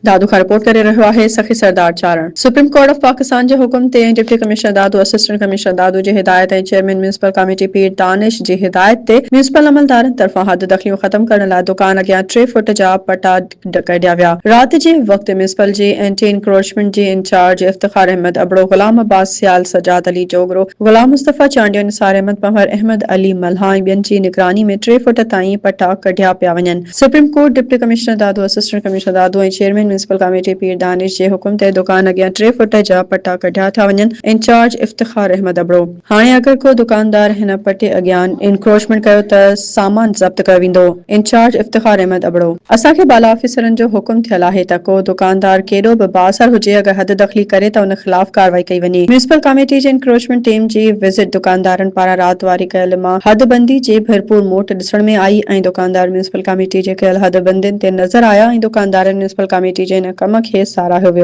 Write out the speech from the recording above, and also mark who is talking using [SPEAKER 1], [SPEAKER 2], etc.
[SPEAKER 1] دادو کان رپورٽ ڪري رهيو آهي Sakhi Sardar Charan. Supreme court of Pakistan جي حڪم تي ۽ deputy commissioner Dadu assistant commissioner Dadu جي هدايت ۽ چيئرمين ميونسپل ڪاميٽي پير دانش جي هدايت تي ميونسپل عملدارن طرفان حد دخليون ختم ڪرڻ لاء دڪان اڳيان ٽي فوٽ جا پٽا ڪڍيا ويا. رات جي وقت ميونسپل جي اينٽي انڪروچمينٽ جي انچارج افتخار احمد ابڙو، غلام عباس سيال، سجاد علي جوڳرو، غلام مصطفيٰ چانڊيو، نثار احمد پنهور، احمد علي ملاح ۽ ٻين جي نگراني ۾ ٽي فوٽ تائين پٽا ڪڍيا پيا وڃن. Supreme court deputy commissioner Dadu, assistant commissioner Dadu ۽ chairman municipal committee Pir Danish جي حڪم تي دڪان اڳيان ٽي فوٽ جا پٽا ڪڍيا ٿا وڃن، انچارج افتخار احمد ابڙو. هاڻي اگر ڪو دڪاندار هن پٽي اڳيان انڪروچمينٽ ڪيو ته سامان ضبط ڪيو ويندو، انچارج افتخار احمد ابڙو. اسان کي بالا آفيسرن جو حڪم ٿيل آهي ته ڪو دڪاندار ڪيڏو به بااثر هجي اگر حد دخلي ڪري ته ان خلاف ڪارروائي ڪئي وڃي. ميونسپل ڪاميٽي جي انڪروچمينٽ ٽيم جي وزٽ دڪاندارن پاران رات واري ڪيل مان حد بندي جي ڀرپور موٽ ڏسڻ ۾ آئي ۽ دڪاندار ميونسپل ڪاميٽي جي ڪيل حد بندين تي نظر آيا ۽ دڪاندارن ميونسپل ڪاميٽي جي ان ڪم کي ساراهيو ويو.